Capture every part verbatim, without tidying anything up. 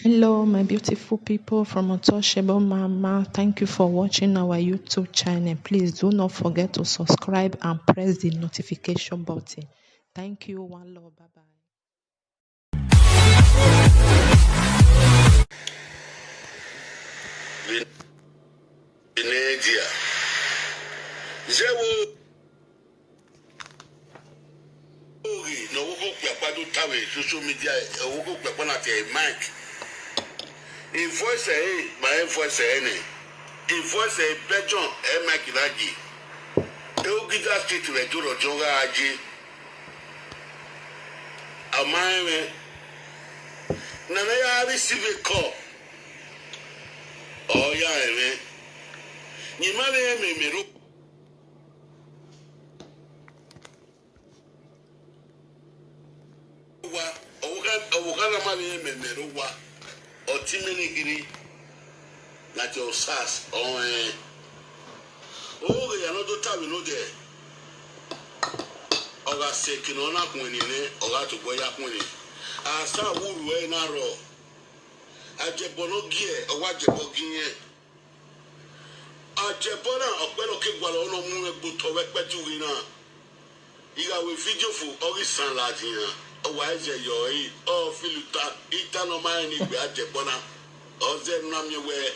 Hello, my beautiful people from Untouchable Mama. Thank you for watching our YouTube channel. Please do not forget to subscribe and press the notification button. Thank you. One love. Bye bye. Nigeria. Zewo. Ori na owó kó pè apá tó táwé social media, owó kó pè apá láti ẹ̀ mic. Ìfọ́sẹ̀ ẹ̀ máa ń fọ́sẹ̀ ẹ̀ nì. Ìfọ́sẹ̀ ẹ̀ bẹ́jọ̀ ẹ̀ mic láàjì. Ewúgídá street rẹ̀ tó rọ̀jọ́ rà á jẹ́. Àmọ́ ẹ̀ rẹ̀. Nana yà á receive a call. Ọ̀ya ẹ̀ rẹ̀. Nyìmá rẹ̀ ẹ̀ mẹ̀mẹ̀ ló. Wa, ọwụka na mmadụ ihe memere ụwa ọtimenegiri na josas ọhụrụ oge ya nọdụ tabi n'oge ọgasị kina ọ na-akwụnye ne ọgatụgbọ ya kwụnye asa wuru wee na-arọ ajebọnọ gị ọwa jebọ gị ihe ajebọ na ọkpẹrọ kegwara ọnụ mụ egbotọ wee kpẹtụ gị na Ìyàwó fídíò fún ọrísàn làdìyàn ọwà ẹ̀jẹ̀ yọ̀ọ́yì ọ̀fìlùtà ìtànàmá ẹni ìgbé àjẹbọ́nà ọ̀zẹ̀ namiẹ̀wẹ̀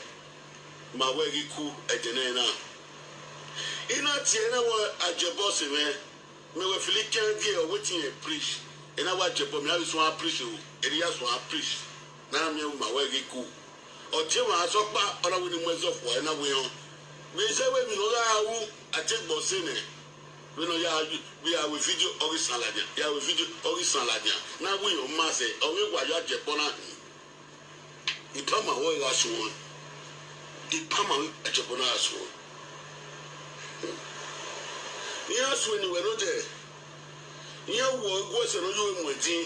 màwẹ̀ ríkú ẹ̀jẹ̀ náà náà. Iná tiẹ̀ náà wọ àjẹbọ́sì rẹ̀ mẹ̀wẹ̀ fìlíkẹ́ díẹ̀ ọ̀wé tiẹ̀ preach iná wà jẹ̀bọ́ mi àbí sùn á preach o ènìyàn sùn á preach náà mi ò màwẹ̀ ríkú. Ọtí wọn asọkpa ọlọwọ ni mo ẹzọ fọ ẹna wẹ hàn mi sẹ wẹ mi lọ yà wù àti gbọ sí nẹ mi lọ yà wí àwẹ fídíò ọrí sàn làjà yà wẹ fídíò ọrí sàn làjà náà wí yàn má sẹ ọrí wà yà jẹ bọ náà hìn ìpamọ àwọn ìwà sùn wọn ìpamọ àwọn ìwà jẹ bọ náà sùn wọn. Ìyá sùn ènìwẹ̀ ló dẹ̀ ìyá wọ̀ ẹgbẹ́ ẹsẹ̀ lójú ìmọ̀ ẹ̀dín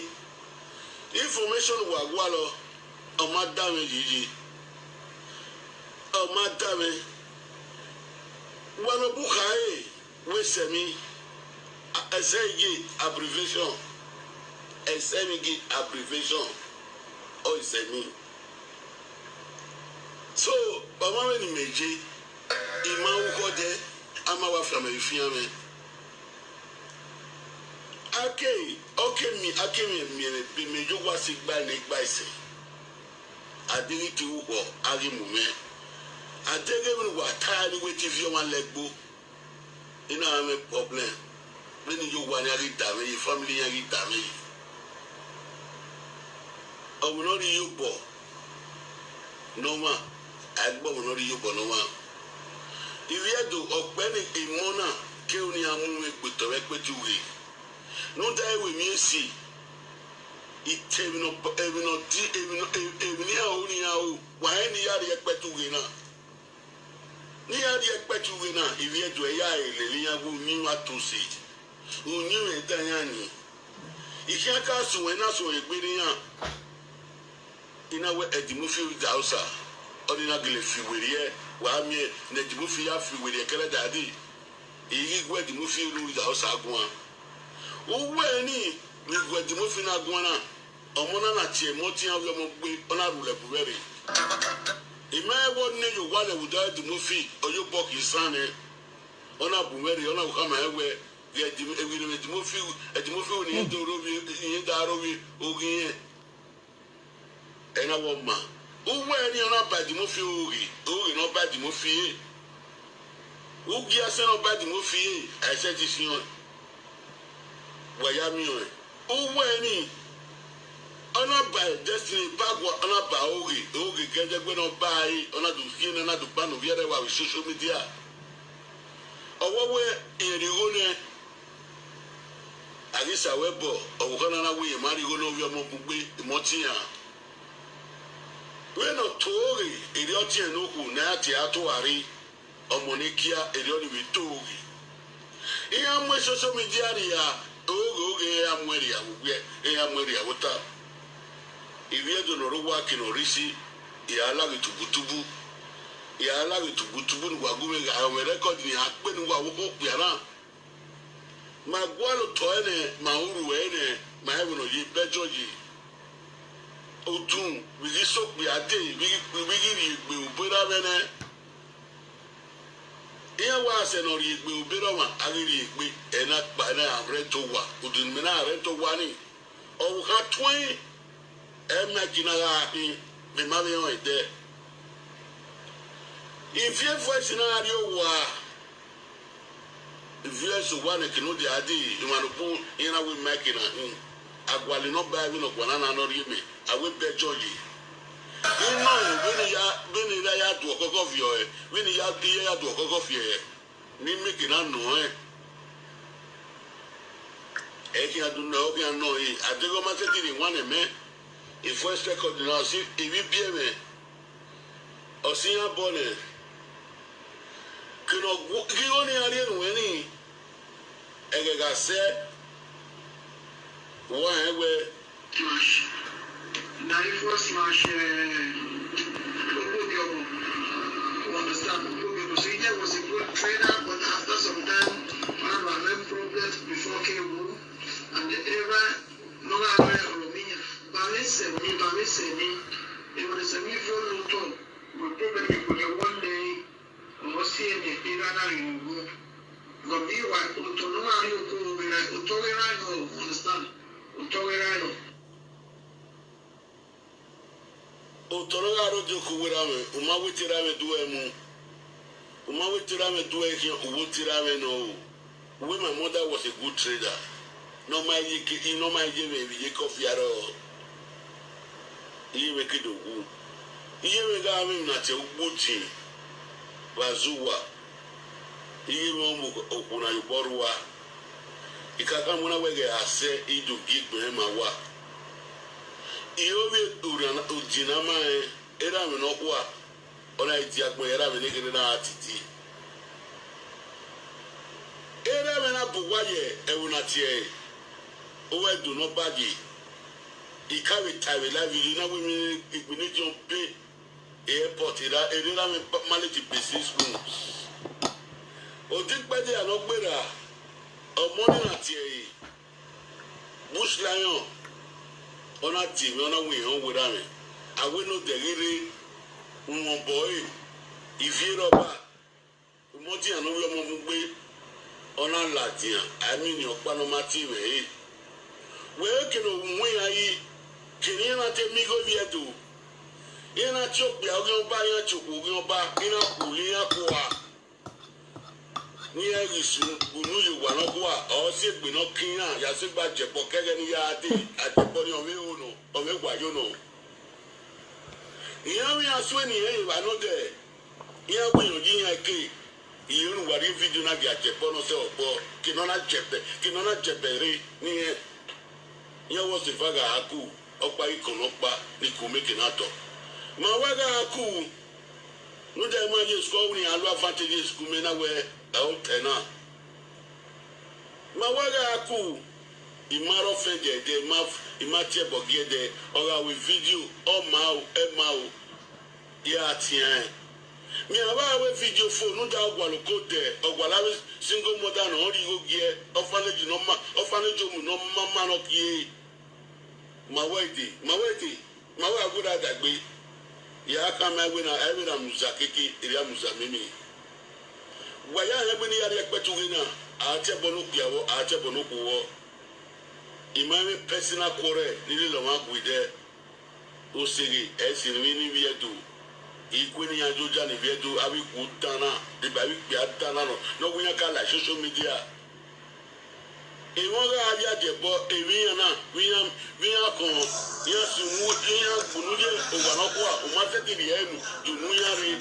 information wà wà lọ. Ọmọ dá mi yìí ọmọ dá mi wọn bú kàáyè wé sẹmi ẹsẹ yìí abbreviation ẹsẹ mi gé abbreviation ọ ẹsẹ mi so ọmọ mi ni méje ìmọ̀ awúkọ jẹ a máa wá fìlà mẹ́rin fi hàn mi. Ake ọkẹ mi ake mi mi mi bi mi yóò wá sí gbá ní gbá ẹsẹ̀. Adéríkì wúkọ arímùmẹ́. Adéríkì wà táyà ní wétí fi wọn lẹ́gbó. Iná àwọn mi problem. Bí ni yóò wá ní arí dàmé yìí, family yẹn rí dàmé yìí. Ọmọ náà rí yóò bọ̀. Nọ́mà. Àgbọ̀ ọmọ náà rí yóò bọ̀ nọ́mà. Ìwé ẹ̀dùn ọ̀pẹ́ ni ìmọ̀ náà kí ó ní amúnú egbòtọ̀ rẹ pé ju wèé. Nú dá ewé mi èsì. Ìtẹ̀ èmi náà èmi náà di èmi náà èmi ní àwọn oníyàwó. Wàá ní yàrá ẹgbẹ́ tó wèé náà. Ní ya di ẹkpẹtu we na ivi ẹdu ẹya ẹlẹli ya wu nyi wa to se. Unyi we da ya nyi. Ihi aka sun we na sun egbe ni ya. Ina we edimu fi da usa. Odi na gele fi we ri e. Wa mi e na edimu fi ya fi we ri e kele dadi. Iyi gwe edimu fi ru da usa gwa. Uwe ni ni gwe edimu fi na gwa na. Ọmọ náà nà tiẹ̀ mọ́ tí wọ́n fi ọmọ gbé ọ̀nà àrùlẹ̀ bùrẹ́ rè. Ìmọ̀ ẹ̀wọ́ ní Yorùbá lẹ̀ wùdá ẹ̀dùnmọ́fì ọyọ́ bọ̀ kì í sàn ẹ̀. Ọ̀nà àbùmẹ́rì ọ̀nà àwùkámà ẹ̀wẹ̀ bí ẹ̀dùnmọ́fì ẹ̀dùnmọ́fì òní yẹn dọ̀rọ̀ wí yẹn dàrọ̀ wí orí yẹn. Ẹ̀nà wọ́n mà. Wúwẹ́ ẹni ọ̀nà bá ẹ̀dùnmọ́fì òòrì òòrì náà bá ẹ̀dùnmọ́fì yé. Wúgi asẹ́ náà bá ẹ̀dùnmọ́fì yé àìsẹ́ ti fi hàn. Wàyà mi hàn. Uwe ni ọ̀nà by destiny báwo ọ̀nà bá oge oge gẹ́gẹ́ gbé náà báyìí ọ̀nà tó fi ní ọ̀nà tó bá nù yẹ́rẹ́ wà wí social media. Ọwọ́ wẹ ìrìnwó nẹ àrísàwẹ́ bọ̀ ọ̀wọ́ kan náà wí ìmárìwó náà wí ọmọ gbogbo ìmọ̀tìyàn. Wíwẹ́ náà tó rè èrè ọtí ẹ̀ ló kù náà ti á tó wà rí. Ọmọ ní kíá èrè ọ̀nì mi tó oge. Ihe amú social media rí ya oge oge ihe amú èrè ya gbogbo ihe amú èrè ya wota. Ìrí ẹ̀dùn lọ́rọ̀ wá kìnnà rí sí ìyá aláàrẹ tùbútùbú. Ìyá aláàrẹ tùbútùbú ni wà gómìnà àwọn rẹ́kọ̀dì ni à ń pè ní wà wọ́pọ̀ pè náà. Màá gbọ́ àlọ́ tọ́ ẹ̀ nẹ̀ màá ń rù ẹ̀ nẹ̀ màá ẹ̀ wọ̀nà yé bẹ́jọ́ yìí. Odun, wigi sokpi ade, wigi, wigi ri egbe obera vene. Iya wa se no ri egbe obera wa, agi ri egbe, ena pa, ena rento wa, odun me na rento wa ni. O ha twen, e me kina ga hi, me ma ve on ede. If you voice na ri o wa, Viewers, one can know the idea. You want to put in a way making a him. Aguali no buy, we no guanana no rime. I will bet Georgie. You know, when he ya, when he ya do a cock of your, when he ya do a cock of your, ni making a no, eh. Eh, can do no, can know, eh. I think I'm taking one, eh, man. If first record now, see, if you be a man, or see a bonnet. Kino, you only are in winning. Egega se, wa ewe. Mash. Na e first mash, eh, Ogbobiomo. You understand? Ogbobiomo. So he was a good trader, but after some time, one of our main problems before cable and the era, no, I don't know, Romania. But listen, me, but listen, me. It was a me for no talk. But problem, you could have one day, Osi ene ira na yugu. Gobi wa utono ari uko wera, uto wera no, understand? Uto wera no. Utono ga ro joku wera me, uma wetira me duwe mu. Uma wetira me duwe ki uwo tira me no. When my mother was a good trader, no my ye, no my ye me ye coffee at all. Iye me kidogu. Iye me ga me na te ubuti. Bazuwa. Iye me omu okuna yuborua. Ikaka muna wege ase idu gigbe ma wa. Iyo we urana ujina ma e. Era me no kwa. Ona iti akpo era me ne kene na atiti. Era me na buwa ye ewu na tie. Owe do no bagi. Ikawe tawe la vili na we me igbini jump airport era era me manage business rooms. Odi pede anogbera. Omoni na tie. Bush lion. Ona ti me ona we on we ra me. Awe no degere. Umon boy. If you roba. Umoti anu we omo mugbe. Ona ladian. I mean your panoma ti me. We ke no we ayi. Kini na te mi go viedo. Ina chokbi ogi oba, ina chokbi ogi oba, ina kuli, ina kwa. Ni e gisu, unu ye wa no kwa, o se gbe no kiyan, ya se gba jebo kege ni ya de, ajebo ni ome ono, ome wa yo no. Iya mi aswe ni e wa no de. Iya gbe yo ji ya ke. Iye ru wa ri video na di ajebo no se opo, ki no na jebe, ki no na jebe re ni e. Iya wo se vaga aku, okpa ikono pa, ni ku me ke na to. Ma wa ga aku. Nu de ma ye school ni alu advantage school me na we, e o te na. Ma wa ga aku. Imaro fe de de ma, ima tie bogie de, o ga we video, o ma o, e ma o. Ya tien. Mi aba we video phone, nu da ogwa lo ko de, ogwa la we single mother no ri go gie, orphanage no ma, orphanage home no ma ma no kie. Ma we de, ma we de. Ma wa aguda dagbe. Ya aka ma ewe na, ewe na muza keke, eri amuza mimi. Wa ya ewe ni ya ri ekpetu gina, a te bono piawo, a te bono kuwo. Ima me personal quarrel, ni le lo ma guide. O sege, e si ni ni viedo. Ikwe ni ya joja ni viedo, abi ku tana, de ba bi pia tana no. No gunya ka la social media. Ewo ga aja jebo, ewi ya na, wi ya, wi ya kon, ya sumu, ya gbunu je, o wa no kwa, o ma se ti bi enu, dunu ya re.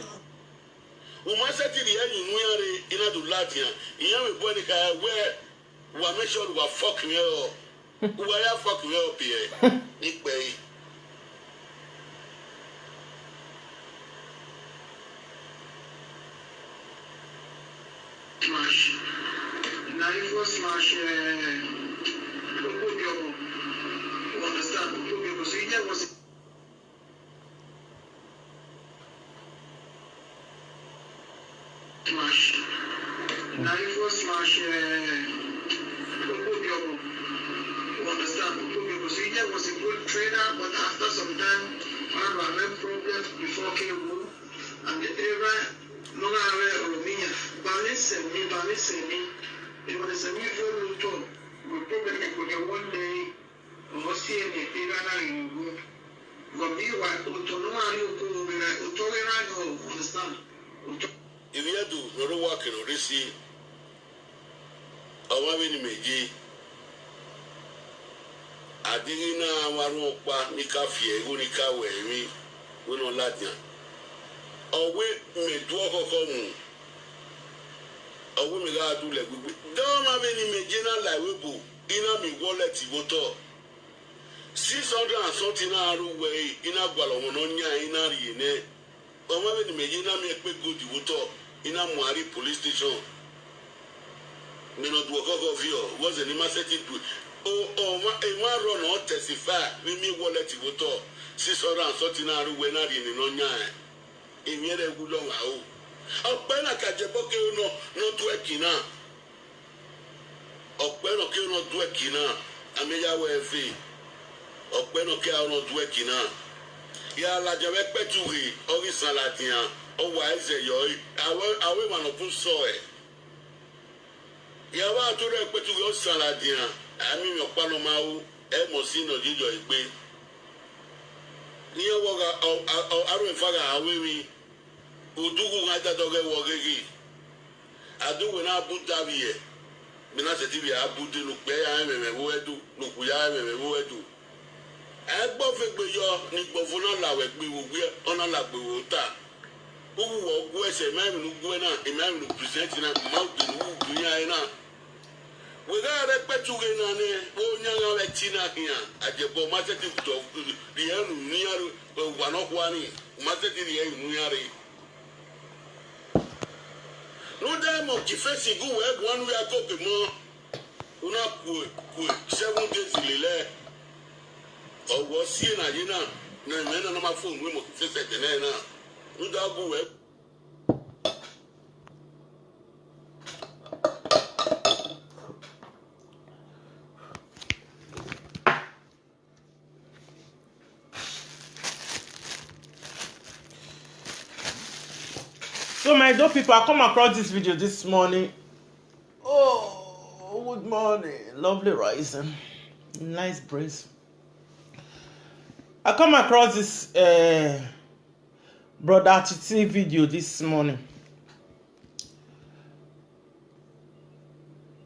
O ma se ti bi enu nu ya re, ina du latia. Iya we bo ni ka we, wa make sure wa fuck me up. Wa ya fuck me up here. Ni pe. Smash. Na e first smash, eh, Ogbobiomo. You understand? Ogbobiomo. So you never see smash. Na e first smash, eh, Ogbobiomo. You understand? Ogbobiomo. Procedure was a good trader, but after some time, one of our main problems before K O and the era, no one aware of me. Balance me, balance me. It was a me for no talk. We probably could get one day, or see any era na you go. But meanwhile, Otono and you go, Otono, understand? If you do, no work, no receive. Ọwa beni meje. Adịghị na-awarụ ọkwa n'ika fie ego n'ika wee mi wena ọladịa. Ọwe medu ọkọkọ mụ. Ọwe mega adụle gbigbe. Dọma beni meje na la iwe bụ ina mi wallet wotọ. Six hundred and something na-arụ wee ina gwara ọnwụ n'ọnya ina rie ne. Ọma beni meje na mi ekpe godi wotọ ina muari police station. Meno du ọkọkọ vio, was ni maseti du. O, o, ma, e ma ro no testify, mi mi wallet wotọ. Six hundred and something na-arụ wee na rie ne n'ọnya. Emi ere gu lo wa o. Ọpẹ na ka je boke no, no du ekina. Ọpẹ no ke no du ekina. Ameya we fe. Ọpẹ no ke no du ekina. Ya la je we petu wi, ogi saladian. O wa eze yo. Awe, awe ma no kun so e. Ya wa to re petu wi o saladian. Ami mi ọpẹ no ma o. E mo si no jijo igbe. Ni o wo ga, o, o, o, aru ifa ga awe mi. Udugu nga dadọghe wọgheghi. Adu we na bu daviye. Mi na seti bi abu de nu pe ya ememe wo edu, nu ku ya ememe wo edu. Egbo fe gbe yo ni gbo vo na la we gbe wo gbe, ona la gbe wo ta. Ugu wo gu ese, ma mi nu gu na, e ma mi nu present na, ma u de nu gu ya na. We ga re petu ge na ne, wo nya nga we ti na hia, aje bo ma seti do, ri enu ni ya, wa no kwa ni, ma seti ri enu ya re. No da mo ki fesi gu we gu anu ya ko ke mo. Una ku ku seven days lele. Owo si na ye na. Na me na ma phone we mo ki fesi de na na. No da gu we. So my dope people, I come across this video this morning. Oh, good morning, lovely rising, nice breeze. I come across this uh, brother Titi video this morning.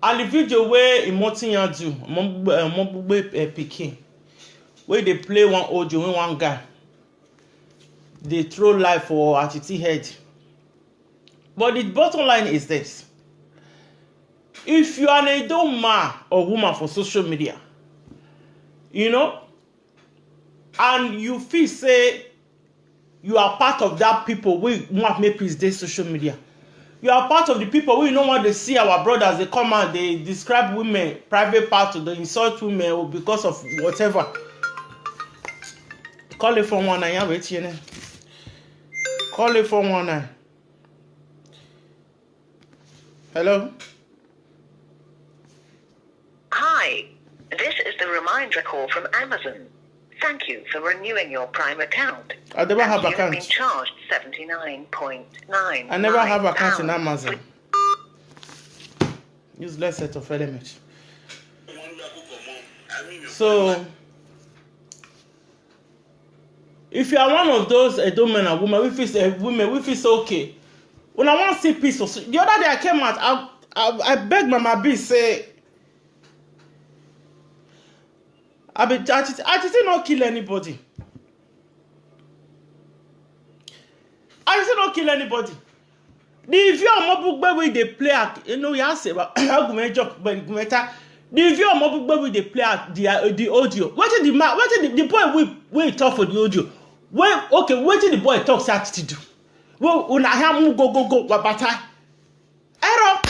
And the video where Imotiyan do, Omobugbe uh, Pikin, where they play one audio when one guy they throw life for Atiti head. But the bottom line is this. If you are an Edo man or woman for social media, you know, and you feel say you are part of that people we want make peace dey social media, you are part of the people we no want to see our brothers they come out they describe women private part, they insult women because of whatever. Call it for one nine. Call it for one nine. Hello? Hi, this is the reminder call from Amazon. Thank you for renewing your Prime account. I never have account. You've been charged seventy-nine point nine. I never have account in Amazon. Useless set of elements. So, if you are one of those Edo men and women, we feel say women, we feel say okay. When I want to see peace, the other day I came out, I, I, I begged Mama B say, I be I, I did not kill anybody. I did not kill anybody. The view Omobugbe we dey play at you know ya say ba agume joke but gumeta. The view Omobugbe we dey play at the uh, the audio. What did the man? What did the, the boy we we talk for the audio? Well, okay, what did the boy talk say to do? Well, una ha mu go go go wabata. Error.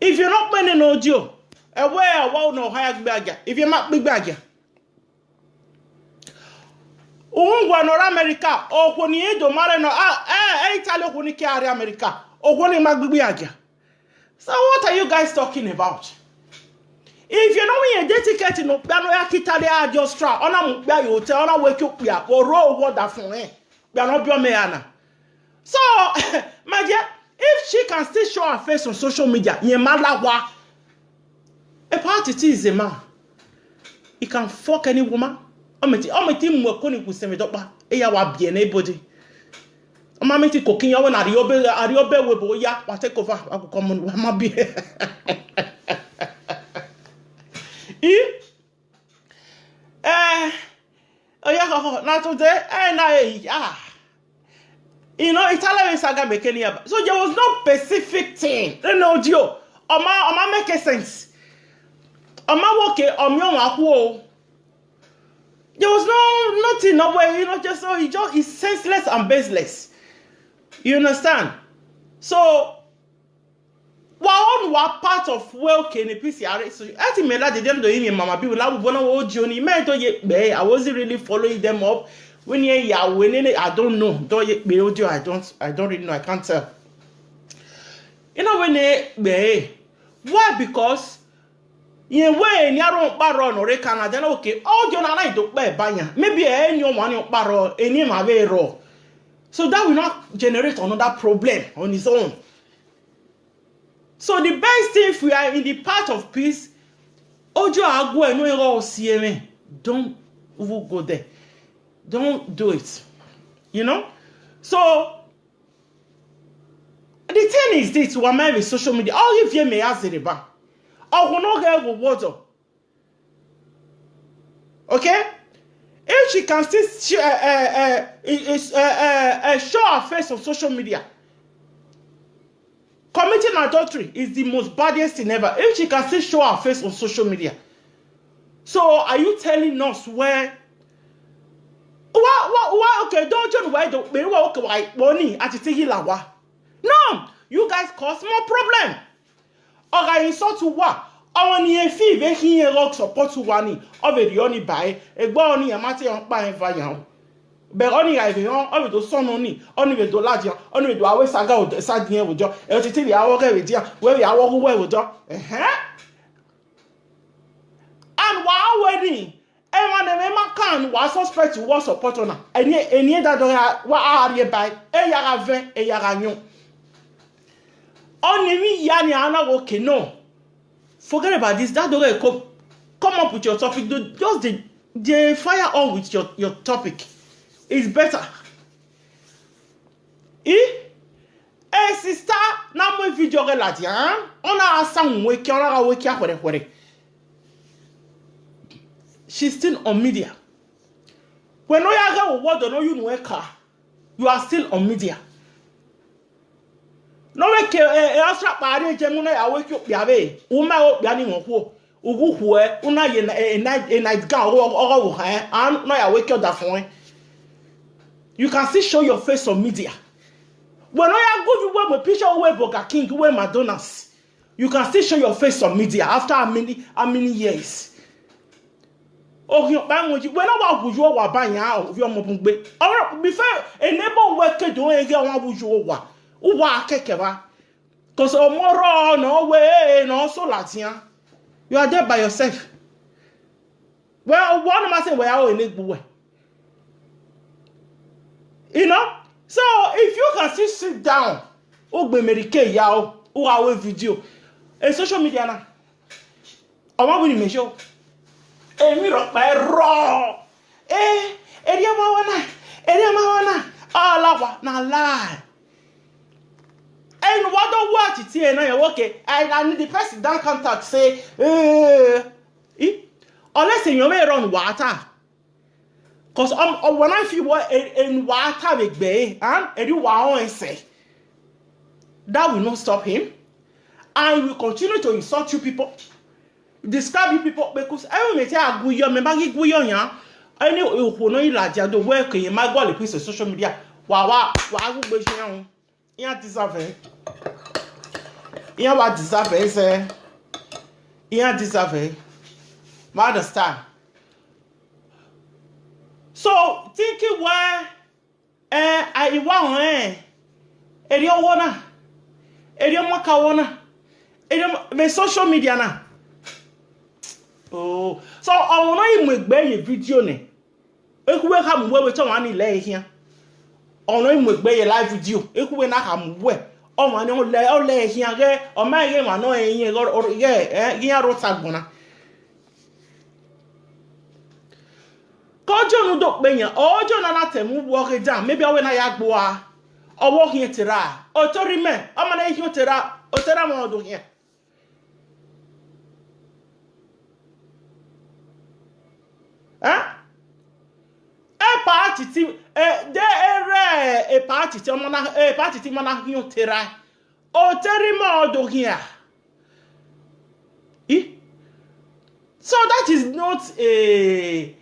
If you're not playing an audio, away a wow no higher gbaga. If you're not big bagger. Ungwa nor America, or when you do mare no ah eh Italy when you carry America, or when you mag be again. So what are you guys talking about? If you know when you dey ticket no kpia no ya kita de a just try. Ona mu kpia yo te ona wake up kpia. Oro wo da fun eh. Kpia no bio me ana. So, my dear, if she can still show her face on social media, ye malawa. A part it is a man. He can fuck any woman. Ometi ometi mwe koni ku seme dokpa. E ya wa bie na body. Oma meti kokin ya we na ri obe ri obe we bo ya wa take over. Wa ko come on wa ma bie. Eh? Eh, oh yeah, ho, ho, na today, eh, na eh, ah. You know, Italian saga mekenia. So there was no specific thing. You know, Dio. Oma, Oma make a sense. Oma woke, Oma wakuo. There was no nothing, no way, you know, just so he just is senseless and baseless. You understand? So wa on wa part of well kene P C R so ati me la de dem do yin mama bi la wo bona wo joni me do ye pe. I wasn't really following them up. When ye ya when I don't know. Do ye pe audio, I don't I don't really know. I can't tell. You know when they be why? Because yen we ni aro pa ro no re kan aja na okay. Audio na na do pe ba yan. Maybe e nyo wa ni pa ro, e ni ma we ro. So that will not generate another problem on its own. So the best thing, if we are in the path of peace, ojo agu enu ero osieme. Don't even go there. Don't do it. You know? So the thing is this, wa me with social media. All you hear me as riba. Oh no get go water. Okay? If she can still sh- uh, uh, uh, is, uh, uh, uh, show her face on social media, committing adultery is the most baddest thing ever. If she can still show her face on social media, so are you telling us where? Why, why, why? Okay, don't you why don't why okay why money at the thing lawa? No, you guys cause more problem. Oga insult wa. Awon ni e fi ve hin e rock support wa ni. O ve ri oni bai. E gbo oni ya mate on pa en va yan. Be oni ga ve on, oni do son oni, oni ve do laji, oni ve do awe saga o sa din e wo jo. E o ti ti awo ge ve dia, we ve awo gu we wo jo. Eh eh. And wa we ni. E ma ne me ma kan wa suspect wa support ona. Eni eni da do ya wa a ri e bai. E ya ga ve, e ya ga nyun. Only me yani ana okay no. Forget about this. That don't come come up with your topic. Do- Just the the fire on with your your topic. It's better. Eh? Hey sister, na mo video ge la dia. Ona asa nwe ki ona ga we ki akwere kwere. She's still on media. When no ya ga wo do no you no e ka. You are still on media. No we ke e asra pare je mu na ya we ki opia be. U ma opia ni mo ku. Ugu ku e una ye na e night e night gown o o ha. An no ya we ki oda fun. You can still show your face on media. When no ya good you we picture we Burger King we McDonald's. You can still show your face on media after how many how many years? Ohin pa mo ji we na wa guju wa ba yan o vi omo bun gbe. Oro before enable we ke do e ge wa guju wa. U wa keke ba. Cause omo ro no we no so latian. You are there by yourself. Well, one man say we are in we. You know? So if you can still sit down, o gbe America ya o, o wa we video. E social media na. Omo bu ni me show. E mi ro pa e ro. Eh, eri ama wana. Eri ama wana. All over na lie. And what don't watch it here now, okay. I, I need the person that contact say, eh, eh. Unless you may run water. Cause um, uh, when I feel what in water with bay, and you are on say that will not stop him, and he will continue to insult you people, describe you people because I will say I go your member go your yan. Any who no you like the way can you my go the piece of social media. Wow, wow, wow, go be yan. Yan deserve. Yan wa deserve say. Yan deserve. Ma understand. So thinking why eh I wa eh eri owo na eri omo ka wo na eri omo be social media na Oh, so ọnwụrụ imegbe ye video ne. Ekwuwe ha mgbe wecha nwa ni le ihe. Ọnụ imegbe ye live video. Ekwuwe na ha mgbe. Ọnwa ni ole ole ihe ge. Ọma ihe nwa no ihe ge ge ihe rụta gbona. Ka ọjọọ nu do pe yan. Ọjọọ na na temu wo ge down. Maybe awe na ya gbo a. Ọwọ hin tera. Otori me. Ọma na ihe tera. Otera mo do hin. Eh? E party ti e de ere e party ti ọmọ na e party ti mana hin tera. Oteri mo do hin a. Eh? So that is not a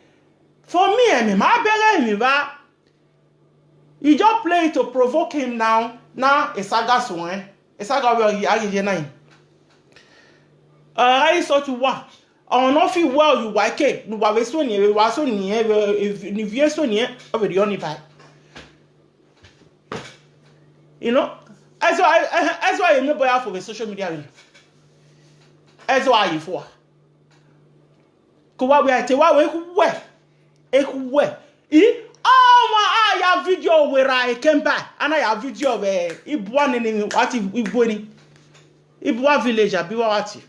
for me, eh, me ma bere mi ba. You just play it to provoke him now. Now, a saga so, eh? A saga will argue nine. Uh, I saw to what? On off you well, you wake. No, wa so ni, wa so ni, eh, ni vie so ni, eh, over the only by. You know? That's why, that's why you know boy for the social media. That's why you for. Ko wa we ate wa we ku we. E ku we. I awa a ya video we ra e kemba. Ana ya video we. Ibua ni ni wati ibua ni. Ibua village abi wa wati.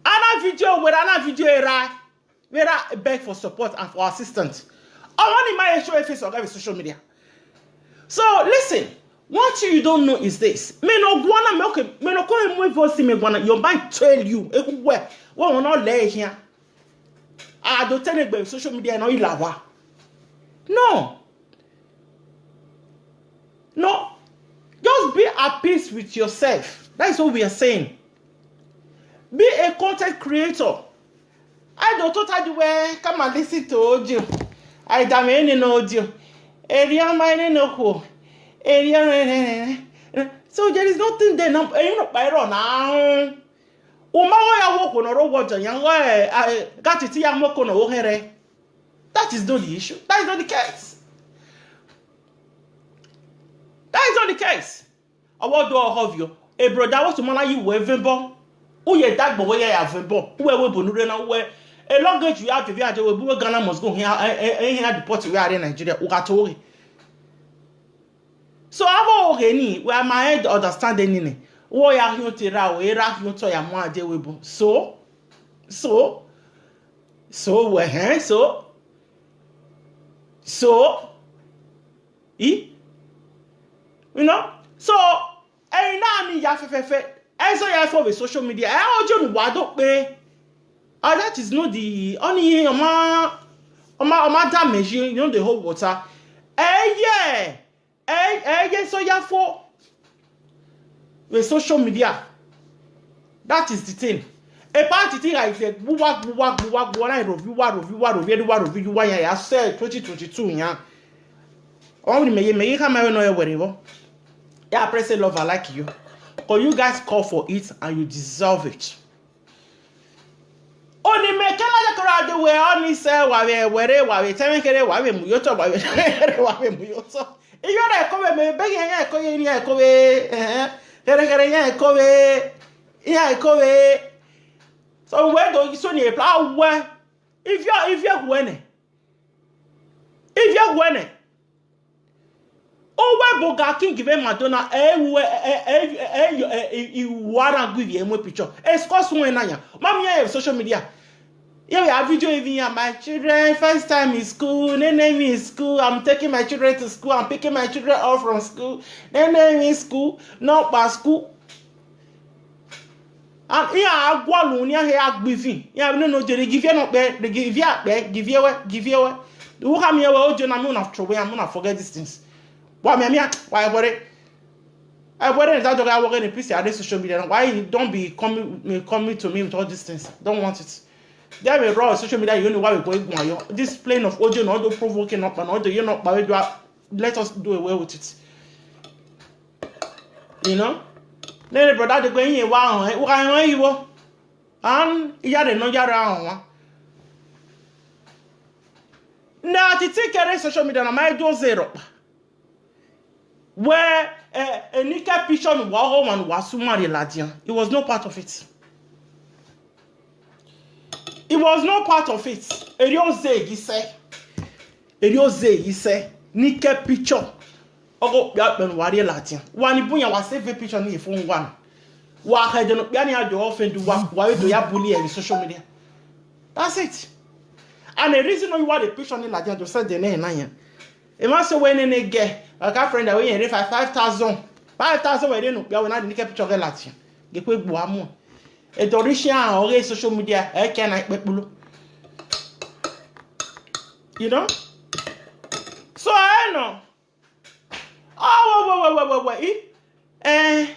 Ana video we ra, ana video era. We ra beg for support and for assistance. I want my show face on social media. So listen, one thing you don't know is this. Me no guana me okay, me no come move voice me guana. Your mind tell you. E ku we. We will not lay here. I don't tell you social media no ilawa. No. No. Just be at peace with yourself. That is what we are saying. Be a content creator. I don't totally where come and listen to audio. I damn any no audio. Area mining no cool. Area. So there is nothing there. No, you know, by run now. Umawa ya woko no ro wojo ya we gati ti ya moko no ohere. That is not the issue. That is not the case. That is not the case. Awo do ohovio. E broda wo tumala yi we vembo. Uye dagbo we ya vembo. Uwe we bonure na uwe. A luggage we have to be at we bu Ghana must go here. Eh, eh, eh, here deport we are in Nigeria. Uga to we. So abo oge ni we ma head understanding ni. Wo ya hiun tera o, era hiun to ya mo ade we bu. So, so, so we hen so, so, i, you know. So, eh, na ni ya fefefe. Eh, so ya for the social media. Eh, ojo nu wa do pe. Ah, that is not the only oma oma oma damage. You know the whole water. Eh, yeah. Eh, eh, yeah. So ya for the social media. That is the thing. A party thing like that. Buwa buwa buwa buwa na ro buwa ro buwa ro buwa ro buwa ya ya say twenty twenty-two ya. Only me me ka me no e were wo. Yeah, praise the Lord, I like you. Cause you guys call for it and you deserve it. Oni me kela de kora de we oni se wa we were wa we teme kere wa we muyoto wa we teme kere wa we muyoto. Iyo re ko we me be ye ye ko ye ni ye ko we eh kere kere ye ko we ye ko we. So we do so ni e pla we. If you if you wene. If you wene. Owe boga king ve Madonna ewe iwara gwivi emwe picture. Escos wen na ya. Mami ya social media. Yeah, we have video even here. My children, first time in school. They name me in school. I'm taking my children to school. I'm picking my children up from school. They name me in school. Not by school. And here I go alone. Here I gbivin. Here no no. They give you not bad. They give you bad. Give you away. Give you away. Who come here? Well, John, I'm gonna throw away. I'm gonna forget these things. Why me? Me? Why worry? I worry that dog. I work in the P C. I social media. Why you don't be coming coming to me with all these things? Don't want it. There we raw social media. You know why we go igun ayo. This plane of audio, not do provoking up and audio. You not by do. Let us do away with it. You know. Then the brother they go in wa on. Wa on you. And yare no yare on. Na titi kere social media na my do zero. Where a naked picture wa ho man wa sumari ladian. It was no part of it. It was no part of it. Eri oze ise. Eri oze ise. Nike picture. Ogo kpia kpen wari latin. Wani bunya wa save picture ni phone one. Wa ka de no kpia ni ajo offend wa wa do ya bully in social media. That's it. And the reason why the picture ni latin to send the name na yan. E ma se we ne ne ge. Aka friend we yen five thousand. Five thousand we de no kpia we na de nike picture ge latin. Ge pe gbo amu. E do ri shi an oge social media e ke na ipepulo. You know? So I know. Oh, wait, wait, wait, wait, wait, wait. Eh,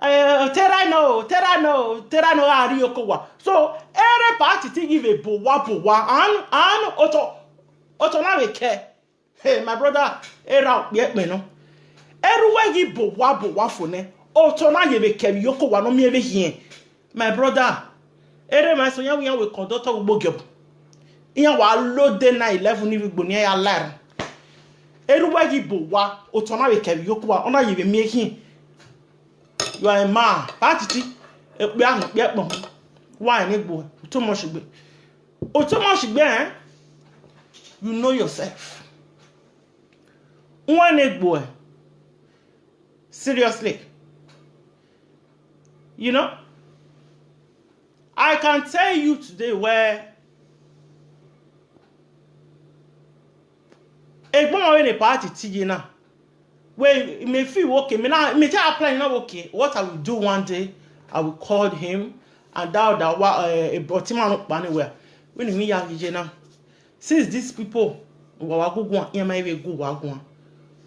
eh, Tera no, Tera no, Tera no, Ari Okowa. So, every party thing give a bowa, bowa, and, and auto, auto na we care. Hey, my brother, era, yet me no. Everywhere give bowa, bowa for ne. Auto na ye be carry Okowa no me ever here. My brother, ere ma so yan we yan we conductor gbogbo gyob. Yan wa lo de na eleven ni gbogbo ni ya lar. Eru wa gi bo wa, o to na we ke yo kwa, ona yi be mi hin. You are a man. Patiti. E pe ahun pe pon. Wa ni gbo. O to mo shigbe. O to mo shigbe, eh? You know yourself. One egbo. Seriously. You know? I can tell you today where Egbon when a party T J now. Well, me feel okay. Me now, me tell apply now okay. What I will do one day, I will call him and that that wa uh, a botiman up anywhere. When me ya T J now. Since these people wa wa go go and my go wa go.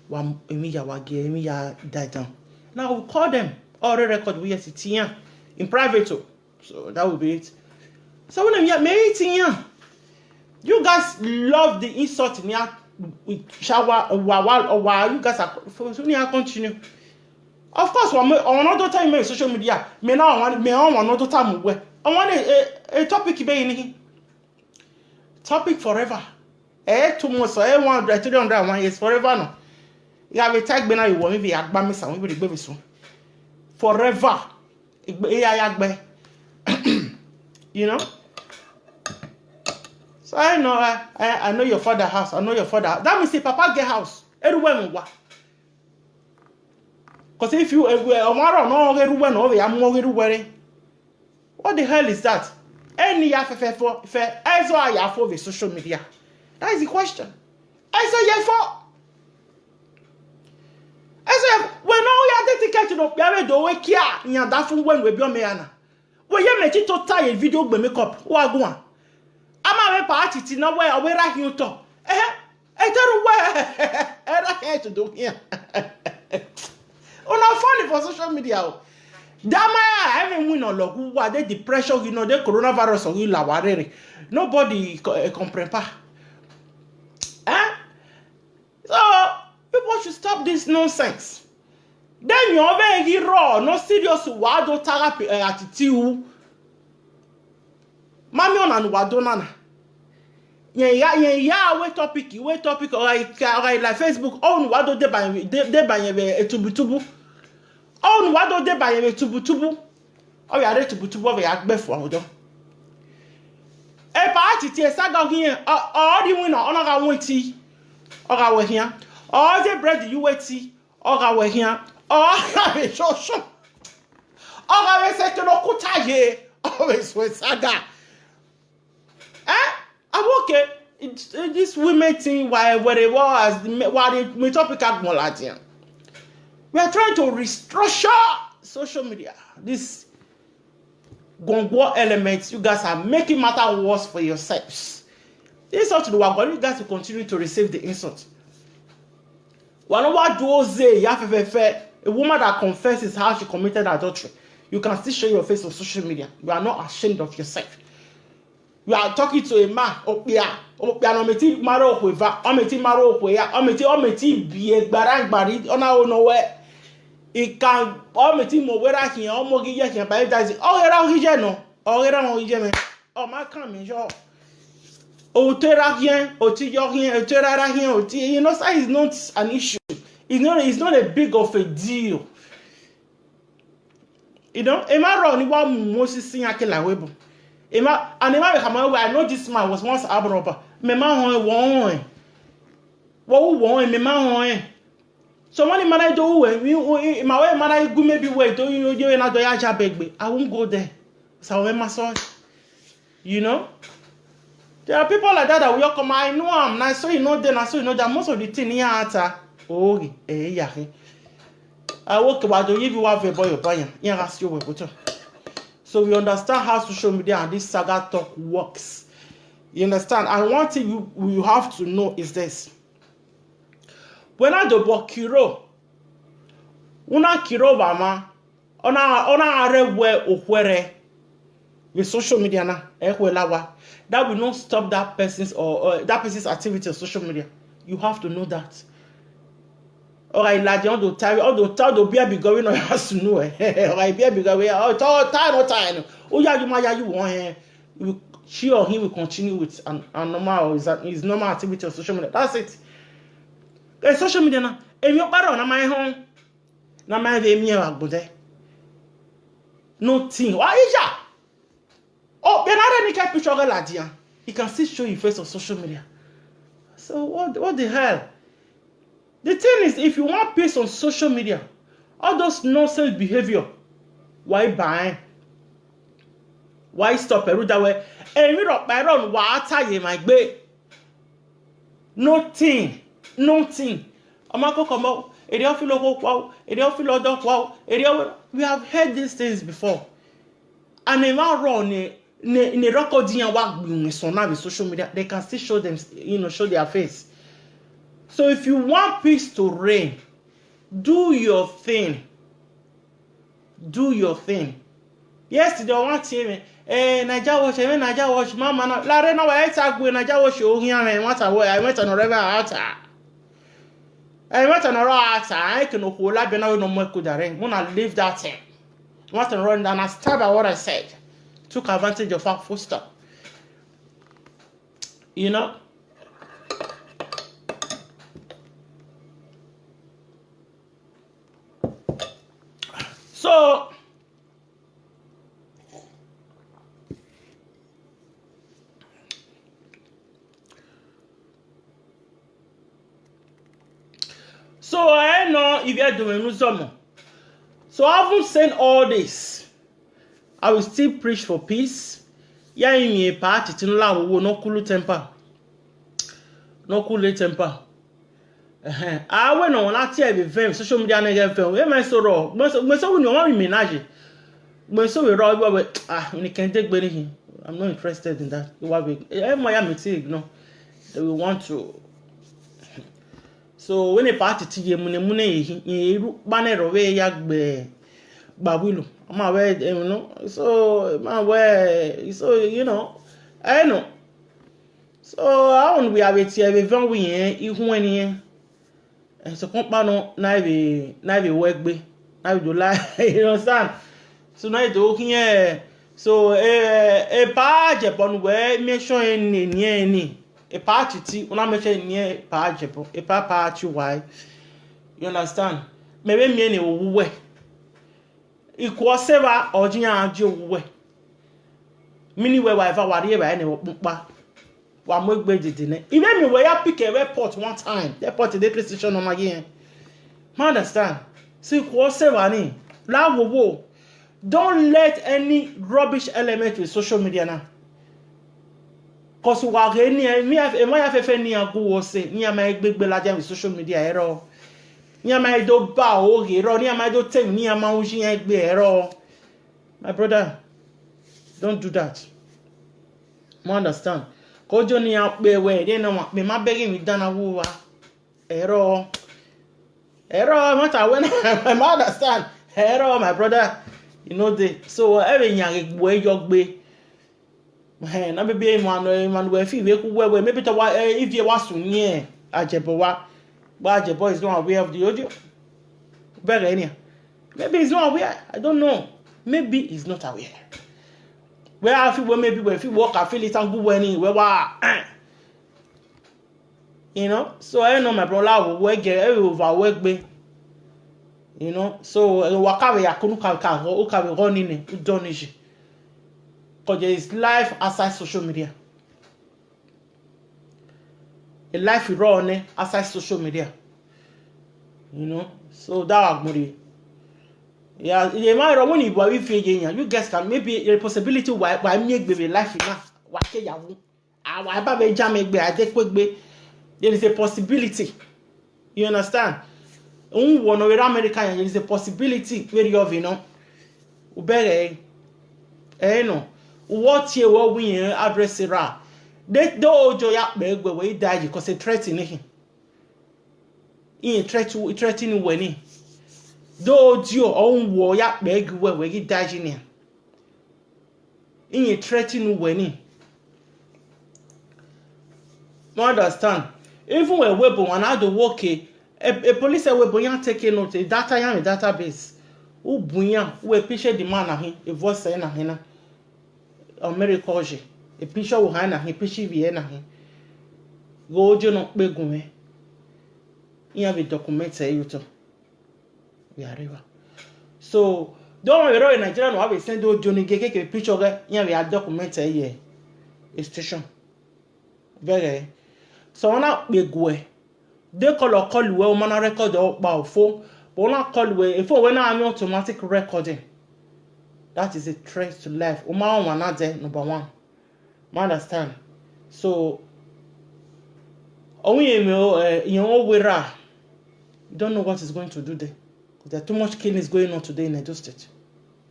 Wa me ya wa ge me ya die down. Now I will call them. All the record we see in private. Oh. So that would be it. So when I'm here, me eating here. You guys love the insult in here. Shower, wow, wow, wow. You guys are so when I continue. Of course, one another time on social media. Me now one me on another time where I want a, a, a topic be in here. Topic forever. Eh, two months, eh, one hundred, three hundred, one years, forever no. You have a tag bena you want me be agba me some people be so. Forever. Igbe- eh, yeah, yeah, gbe. You know? So I know I, I, I know your father house. I know your father house. That means say Papa get house. Everywhere we wa. Because if you eh, we- eh, omaro no everywhere no we am everywhere. What the hell is that? Any ya fe fe for fe ezo ya for the social media. That is the question. Ezo ya for Ezo ya we no ya dedicate no ya we do we kia nya da fun when we bi o me ana. We ye me ti to tie video gbe makeup. Wa go an. Ama we pa atiti na we awera hi uto. Eh, e teru we. Era he to do here. Una funny for social media. Oh. Dama ya even win on logu wa de depression you know the coronavirus or you la warere. Nobody co- eh, comprend pas. Eh? So people should stop this nonsense. Then you over here raw, no serious wa do taga pe- eh, attitude. Mami ona nu wa do nana. Yen ya yen ya we topic, we topic or I or I like Facebook. Oh nu wa do de ba de de ba yen be etubutubu. Oh nu wa do de ba yen be tubutubu. Oh ya re tubutubu o ya gbe fo odo. E pa ati ti e saga hin o o ri win na ona ga won ti. O ga we hin. O ze bread you we ti. O ga we hin. O ga we shosho. O ga we se to no kuta ye. O we so saga. Eh? I'm okay. It, it, this women thing, why, whatever, as the, me- why the me topic at Molatian. We are trying to restructure social media. This Gongwo elements, you guys are making matter worse for yourselves. Insult to the wagon, you guys will continue to receive the insult. Wano wa do oze ya fe fe fe. A woman that confesses how she committed adultery, you can still show your face on social media. You are not ashamed of yourself. You are talking to a man. Okpia, okpia no meti maro okwe va, o meti maro okwe ya, o meti o meti bie gbara gbari, ona o no we. He can o meti mo wera hin, o mo gi ye hin by that. O gera o gije no, o gera o gije me. O ma kan mi jo. O tera hin, o ti yo hin, o tera ra hin, o ti you know size is not an issue. It's not it's not a big of a deal. You know, e ma ro ni wa mu Moses sin ake la webo. Ima, and ima be kama, "I know this man was once armed robber." Me ma hon, won. Wo won, me ma hon. So when the man I do, we, my way man I go maybe wait, do you, you, you, na do ya ja begbe. I won't go there. So when my son, you know, there are people like that that will come. I know am. Na so you know there, na so you know that most of the thing here ata. Oh, eh, yeah. I work about the, if you have a boy, your boy, yeah, ask you what. So we understand how social media and this saga talk works. You understand? And one thing you, you have to know is this. When I do about Kiro, una Kiro Bama, ona, ona are we okwere with social media na, eh, we lawa. That will not stop that person's or, or that person's activity on social media. You have to know that. All right, like, on the time, on the time, the beer be going on has to know. All right, beer be going. Oh, time, time, no time. Oh, yeah, you might, yeah, you want him. You, she or he will continue with an, an normal, his, his normal activity on social media. That's it. Eh, social media na. If you better on my home, na my way me a go there. No thing. Why is that? Oh, be another nigga picture of Ladia. He can still show his face on social media. So what, what the hell? The thing is, if you want peace on social media, all those nonsense behavior, why buy? Why stop Peru that way? And you don't buy run water ye my bay. Nothing, nothing. Amako komo, ede ofilo ko kwao, ede ofilo do kwao, ede o-, we have heard these things before. And they might run ne ne ne record in wa gbin so now with social media. They can still show them, you know, show their face. So if you want peace to reign, do your thing. Do your thing. Yesterday I want to hear, eh, Naija watch, eh, Naija watch, mama na la re na wa eta gwe Naija watch o hin ame, what I, I went on a river altar. I went on a altar. I can no kola be na no more could are. When I leave that thing, what and run down, I stop at what I said. Took advantage of her full stop. You know? So, so I know if you're doing some. So, having said all this, I will still preach for peace. Ya imi e party tin la wo no cool temper. No cool temper. Eh, awe no na ti e be vem social media na get vem. E me so ro. Gbe so, gbe so we no wan mi na je. Gbe so we ro we, ah, ni ken de gbe ni. I'm not interested in that. Wa be e mo ya me ti ignore. They will want to. So when a party ti ye mune mune ye ru bane ro we ya gbe gbawilu. Ma we, you know. So ma we, so, you know. I know. So how we have it here, we vem we eh, ihu eni eh. And so come pa no na we, na we work be. Na we do la, you understand? So na do here. So eh, e pa je pon we me so eni ni eni. E pa ti ti una me so eni e pa je pon. E pa pa ti why. You understand? Me we me ni wo we. Ikwo seva ojinya aji owuwe. Mini we wa eva wari eva ene wo pupa. Wa mo egbe didi ne. Ibe mi we ya pick a airport one time. The airport, the train station no magi. Ma understand? Si ikwo seva ni. La wo wo. Don't let any rubbish element with social media now. Cause wa ge ni e, mi e ma ya fefe ni agu wo se, ni a ma egbegbe la jam with social media ero. Ni a ma do ba o ge ero, ni a ma do tem, ni a ma uji egbe ero. My brother, don't do that. Mo understand. Kojo ni a pe we, de na wa pe ma beg mi dana wo wa. Ero. Ero, what I when I understand. Ero, my brother. You know the, so every nyage gbo e yo gbe. Eh, na baby Emmanuel, Emmanuel fi we ku we we. Maybe to wa, eh, if you was to near Ajebo wa. But Ajebo is not aware of the audio. Very any. Maybe he's not aware. I don't know. Maybe he's not aware. Where I feel, well, maybe where if you walk, I feel it and go anywhere. Wa. You know, so I know my brother will work, eh, over work be. You know, so eh, waka we yakunu ka ka go, ka we go nini, udoniji. Because there is life outside social media. A life we run eh, outside social media. You know, so that one more. Yeah, you might run when you boy if you you guys can maybe a possibility why why me be life now. Why say you? Ah, why ba be jam egbe adekwegbe. There is a possibility. You understand? Un wono were America, there is a possibility where you have, you know. Ubere, eh, no. What ye wo win address ra. They do ojo ya pe egbe we die because a threat in him. In threat threatening when he. Do ojo o wo ya pe egbe we we die in him. In threatening when he. You understand? Even when we bon and I do work, a, a police say we bon yan take a note, a data yan a database. Who bunya, who a picture the man na him, a voice say na him na. America oje, a picture who high na him, picture we na him. Go ojo no pe gun eh. You have a document say you to. We are river. So don't worry, in Nigeria no have a send ojo ni gege ke picture ge. You have a document eh here. A station. Very. So when I pe gun eh. They call or call you, well, man, I record or bow phone. But when I call you, if we na an automatic recording, that is a threat to life. O ma one na there, number one. Ma understand? So, only you know, uh, you know, we ra. You don't know what is going to do there. There too much killing is going on today in Edo State.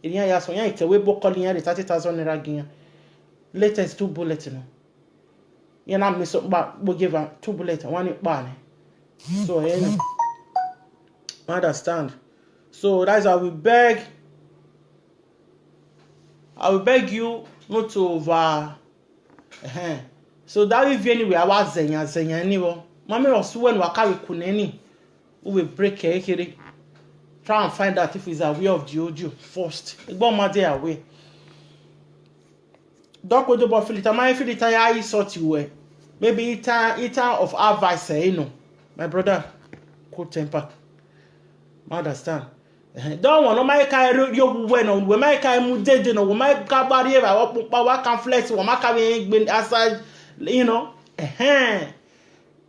In here, so yeah, it's a way book calling here, the thirty thousand naira again. Latest two bullet, you know. You know, me so, but we give her two bullet, one in ban. So, you know, I understand. So that's why we beg. I will beg you not to over. Uh-huh. So that will be anyway. I was zenya zenya anyway. Mami was when we carry kuneni. We will break it. Try and find out if he's aware of the audio first. Igbó ọmọdé aware. Dọ́kọ̀ tó bọ̀ filita, máa ń filita ya insult you eh. Maybe ita ita of advice eh, you know. My brother, cool temper. I understand. Eh, don't want no my kai ri owu we no, we my kai mu dede no, we my ka bari e ba wo pupa wa can flex, we my ka we gbe aside, you know. Eh.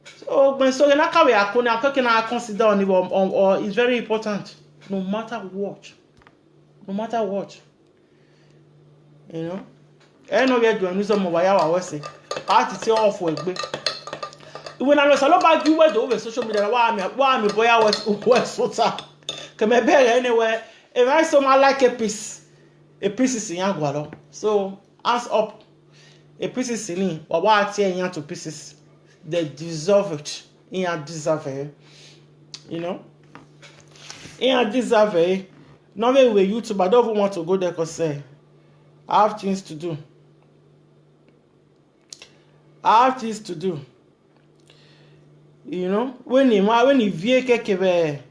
So when so na ka we akoni akeke na consider on, on, on, on is very important. No matter what. No matter what. You know. E no we do enu so mo wa ya wa we se. Party ti off we gbe. Iwe na lo so lo ba ju we do we social media wa mi wa mi boya we we so ta. Ke me be anyway. If I so ma like a piece. A piece is in agwa lo. So hands up. A piece is in wa wa ti e yan to pieces. They deserve it. He deserve it. You know. He deserve it. No way with YouTube. I don't even want to go there because eh, I have things to do. I have things to do. You know, when he ma when he vie keke be,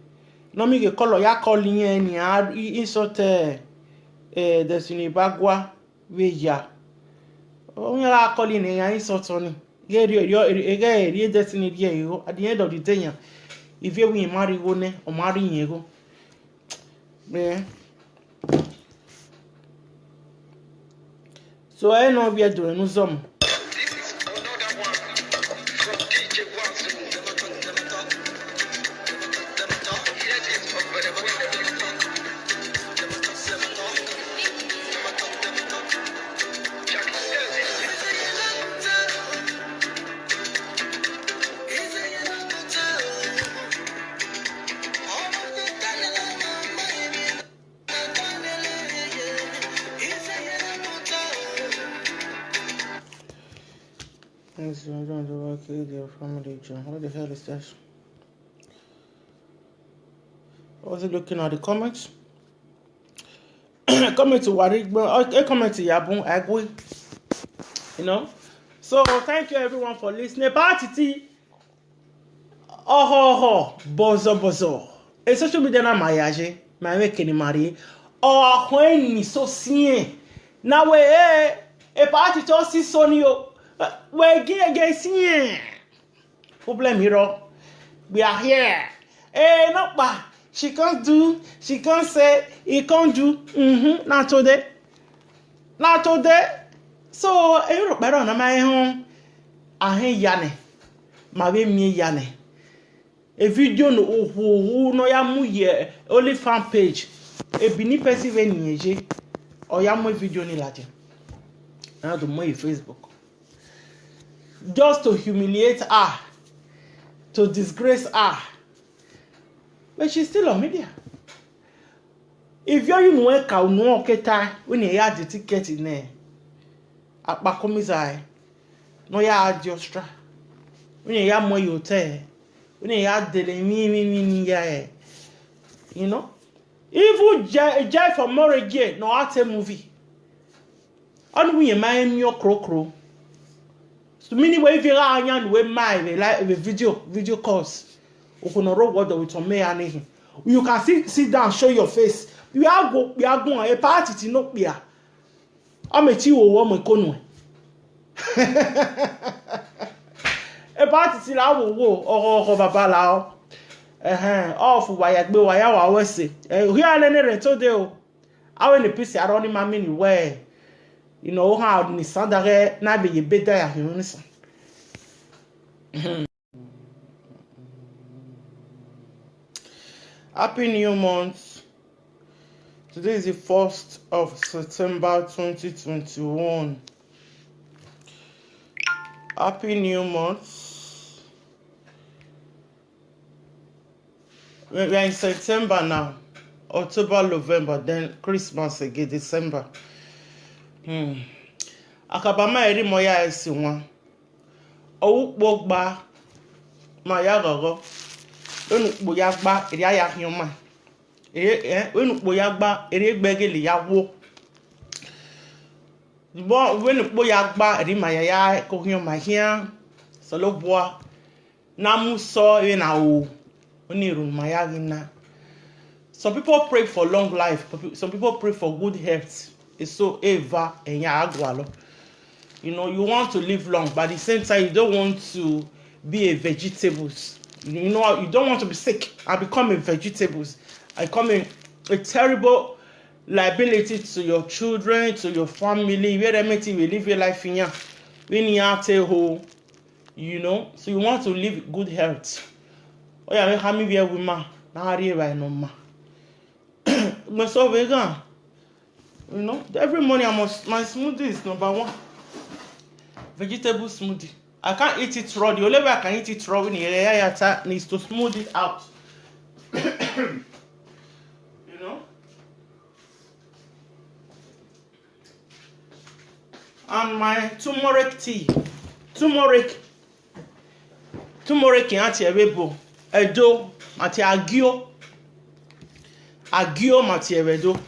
no mi ke call ya call yen ni a insult eh eh, Destiny Ibagwa we ya. O nya la call ni ya insult ni. Ge ri ri ge ri Destiny ri e o. At the end of the day yan, if you win marry go ne, o marry yen go. Eh. So I know we are doing some. This one don't do work, kill their family, John. What the hell is that? I was looking at the comments. Comment to Warigbo, okay, comment to Yabun Agui. You know? So thank you everyone for listening. Party T. Oho oho, bozo bozo. E social media na mayaje, ma we kini mari. Oho ni so sien. Na we eh, e party to si so ni o. We gi ege sien. Problem hero. We are here. Eh, no pa. She can't do, she can't say, he can't do. Mm-hmm. Not today. Not today. So, eyi rokpero na ma ehun ahen yane, ma ve mi yane. A video no ohu ohu no ya mu ye only fan page. A Benin person ve ni eje. O ya mu a video ni laje. Na do mo a Facebook. Just to humiliate her, to disgrace her. But she's still on media. If you, you know, ka no keta when you had the ticket in there. Akpa komi zai. No ya had your stra. When you ya mo yo te. When you ya dele mi mi mi ni ya. You know? Even Jai, Jai for More J, no art a movie. Onu ye ma emi okrokro. So many way if you are yan we my we like we video, video calls. Okono ro word with me and him. You can see, sit down, show your face. We are go, we are going a party ti no pia. I'm a ti wo wo me konu. A party ti la wo wo o o baba la o. Eh eh, off wa ya gbe wa ya wa we se. Eh, here na ne re to de o. Awe ni pisi aro ni mami ni we. You know how ni sandare na be ye beda ya ni san. Happy New Month. Today is the first of September twenty twenty-one. Happy New Month. We we are in September now. October, November, then Christmas again, December. Hmm. Akabama eri mo ya esi nwa. Owu kpo gba ma ya gogo. Wenu kpo ya gba, eri ya hioma. Eri, eh, wenu kpo ya gba, eri gbegele ya wo. Bo, wenu kpo ya gba, eri ma ya ya ko hioma hia. Solo bua. Na mu so e na o. Oni ru ma ya gina. Some people pray for long life. Some people pray for good health. It's so eva enya agwalo. You know, you want to live long, but at the same time, you don't want to be a vegetables. You know, you don't want to be sick and become a vegetables. I come a, a terrible liability to your children, to your family. Where everything will live your life in ya. When you are at home, you know, so you want to live good health. Oh yeah, make me be a woman. Na hari e ba no ma. Me so vegan. You know, every morning I must, my smoothie is number one. Vegetable smoothie. I can't eat it raw. The only way I can eat it raw when you is to smooth it out. You know? And my turmeric tea. Turmeric. Turmeric in ati ewebo. Edo, ati agio. Agio, ati ewedo.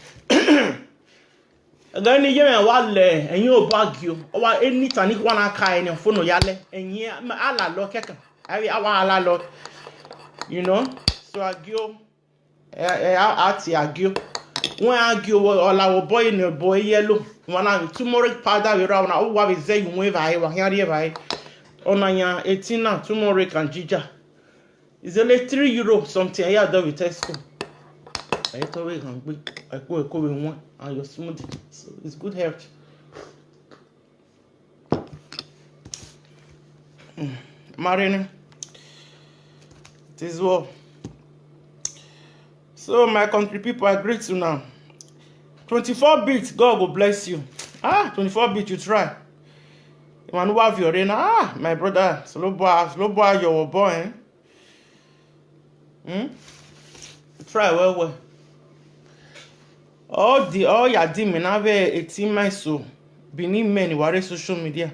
Gani yeme wa le, enyi obo agio. Owa eni tani kwa na ka eni fono ya le. Enyi ala lo keka. Awi awa ala lo. You know? So agio. Eh, eh, a- ati agio. When agio wo ola wo boy in boy yellow. Wana turmeric powder we ra wana o wa we ze yu we vai wa hia rie vai. Ona ya eighteen na turmeric and ginger. Is only three euro something. I do with Tesco. I thought we can be I go go with one and your smoothie. So it's good health. Mm. Marina. It is well. So my country people, I greet you now. Twenty-four bit, God will bless you. Ah, twenty-four bit, you try. Emmanuel Viorena, ah, my brother, slow boy, slow boy, your boy, eh? Hmm? Try well, well. All the all ya di me na ve eighteen months so. Benin men ware social media.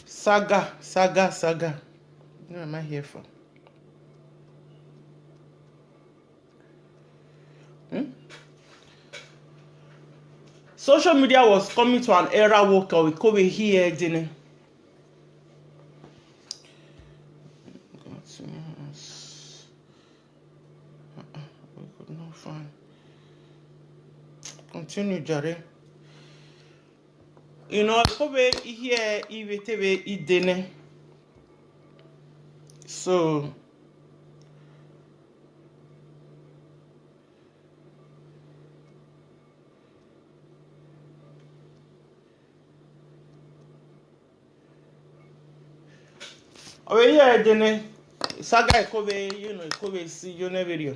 Saga, saga, saga. What am I here for? Hmm? Social media was coming to an era where we could be here, didn't. Uh-uh, we could not find. Continue, Jare. You know, kobe ihe iwe tebe idene. So, Owe ye dene. Saga ikobe, you know, ikobe si, you never you.